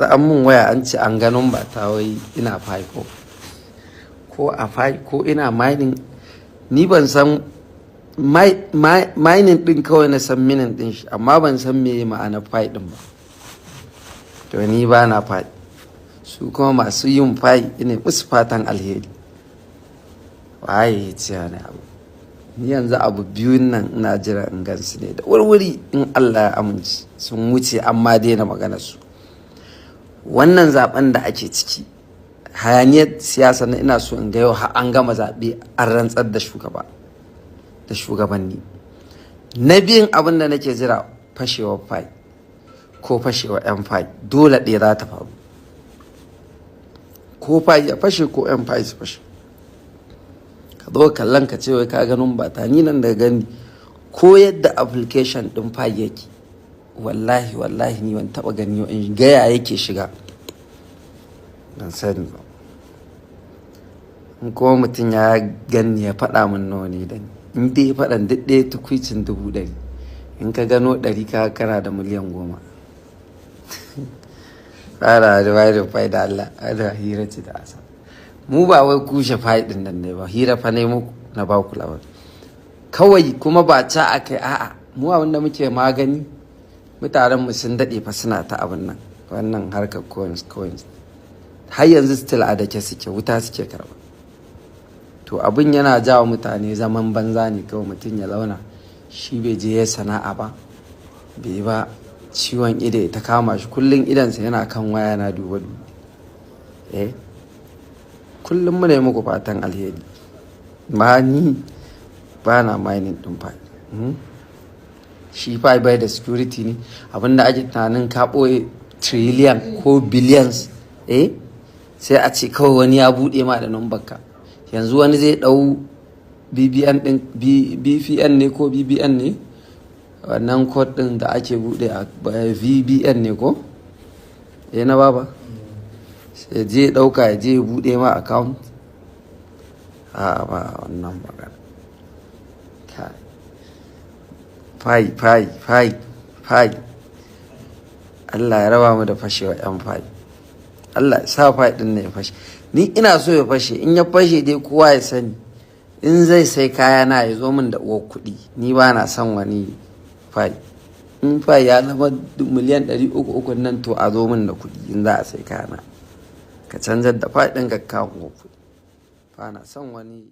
An mun waya an ce an ganin ba ta wai ina Pi ko a Pi ko ina mining. Ni ban san mining din kawai, na san mining din shi, amma ban san me ma'ana Pi din ba. To ni ba na Pi. Su kuma masu yin Pi, ina musu fatan alheri. Waye ya ce wani abu? Ni yanzu abu biyun nan ina jira in gansu ne da wurwuri, in Allah ya amince sun wuce, amma daina magana su. Wannan zaben da ake ciki, hayaniyar siyasa na, ina so in ga yau har an gama zaɓe, an rantsar da shugaba da shugabanni. Na biyun, abin da nake jira, fashewar Pi ko fashewar yan Pi. Dole ɗaya za ta faru, ko Pi ya fashe ko yan Pi su fashe. Ka zo kallon ka ce wai ka ganin ba ta ni nan da gani ko yadda application ɗin Pi yake, wallahi wallahi ni ban taɓa gani in gaya yake shiga, ban sani ba. In kuma mutum ya gani ya faɗa min nawa ne da ni, in dai ya faɗan duk ɗaya tukwicin 100,000, in ka gano 100 ka kana da miliyan 10. Fara da bayar da da Allah da hira ce da asa. Mu ba wai kushe Pi ɗin nan ne ba, hira fa ne muku na ba ku labari kawai, kuma ba ca akai. A'a, mu abin da muke magani, mutanen mu sun daɗe fa suna ta abin nan, wannan harkar coins coins, har yanzu still a dake suke, wuta suke karba. To abin yana jawo mutane zaman banza ne kawai. Mutum ya zauna, shi bai je ya sana'a ba, bai ba, ciwon ido ta kama shi, kullum idansa yana kan waya na duba duba. Eh, kullum muna yi muku fatan alheri. Ma ni ba na mining din Pi. Shi Pi bai da security ne? Abinda ake tunanin ka ɓoye trillion ko billions, eh, sai a ce kawai wani ya buɗe ma da number ka. Yanzu wani zai ɗau BBN din, BPN ne ko BBN ne, wannan code din da ake buɗe a VBN ne ko, eh, na baba, sai je ɗauka ya je buɗe ma account. A ba wannan magana. Pi, Pi, Pi, Pi, Allah ya raba mu da fashewa yan Pi. Allah ya sa Pi din ne ya fashe. Ni ina so ya fashe. In ya fashe dai, kowa ya sani, in zai sai kaya na ya zo min da uwar kuɗi. Ni ba na son wani Pi. In Pi ya zama miliyan 300 nan, to a zo min da kuɗi. In za a sai kaya na, ka canjar da Pi ɗin ka kawo kuɗi. Ba na son wani.